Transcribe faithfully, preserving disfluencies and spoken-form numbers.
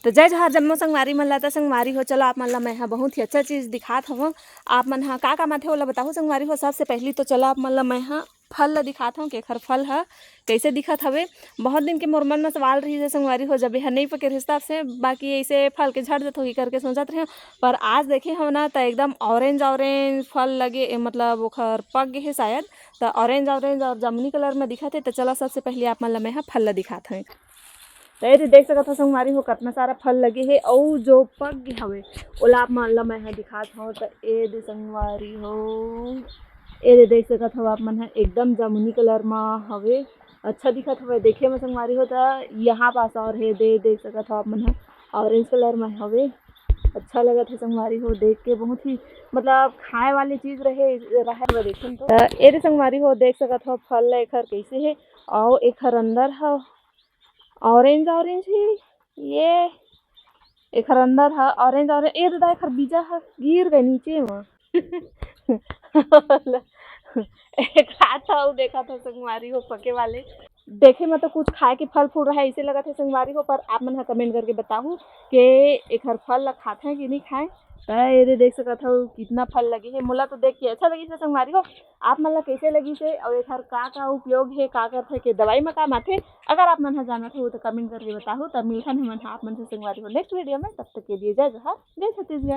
तो जय जोहार जम्मो संगवारी मन ला। तो संगवारी हो, चलो आप मन ला मैं हा बहुत ही अच्छा चीज दिखात हवं। आप मन हा का का माथे ओला बताहू संगवारी हो। सबसे पहली तो चलो आप मन ला मैं हा फल ला दिखात हवं कि एखर फल हा कैसे दिखत हवे। बहुत दिन के मोर मन में सवाल रही है संगवारी हो, जब यह नहीं पके रहिस तब से, बाकी ऐसे फल के झड़ जत होगी करके सोचत रहे। पर आज देखे हव ना, तो एकदम ऑरेंज ऑरेंज फल लगे, ए, मतलब ओखर पक गे हे शायद। तो ऑरेंज ऑरेंज और जामुनी कलर में दिखत हे। तो चलो सबसे पहले आप मन ला मैं हा फल ला दिखात हवं। तो ये दे देख सकत हो संगवारी हो, कितना सारा फल लगे हे, अउ जो पक गे हवे ओला आप मन ला मैं हा दिखात हवं। तो ये दे संगवारी हो, ये दे देख सकत हो आप मन हा, एकदम जामुनी कलर में हवे, अच्छा दिखत हवे देखे में संगवारी हो। तो यहाँ पास और हे, दे देख सकत हो आप मन हा, ऑरेंज कलर में हवे, अच्छा लगत हे संगवारी हो देख के, बहुत ही मतलब खाए वाली चीज रहे, रहे हुए देखें तो। तो ये दे संगवारी हो देख सकत हो फल ला एखर कैसे हे, अउ एखर अंदर ह ऑरेंज ऑरेंज ही, ये एखर अंदर ह ऑरेंज ऑरेंज। ए दादा, एखर बीजा ह गिर गए नीचे म। एक हाथ ह, देखा था संगवारी हो पके वाले। देखे में तो कुछ खाए के फल फूल रहे ऐसे लगत हे संगवारी हो, पर आप मन ह कमेंट करके बताहू के एखर फल ला खाथे कि नहीं खाए। त ये दे देख सकत हो कितना फल लगे हे। मोला तो देख के अच्छा लगिस हे संगवारी हो। आप मन ला कैसे लगिस हे अउ एखर का का उपयोग हे, का करथे, के दवाई में काम आथे, अगर आप मन ह जानत हो तो कमेंट करके बताहू। तब मिलथन हमन ह आप मन से संगवारी हो नेक्स्ट वीडियो में। तब तक के लिए जय जोहार, जय छत्तीसगढ़।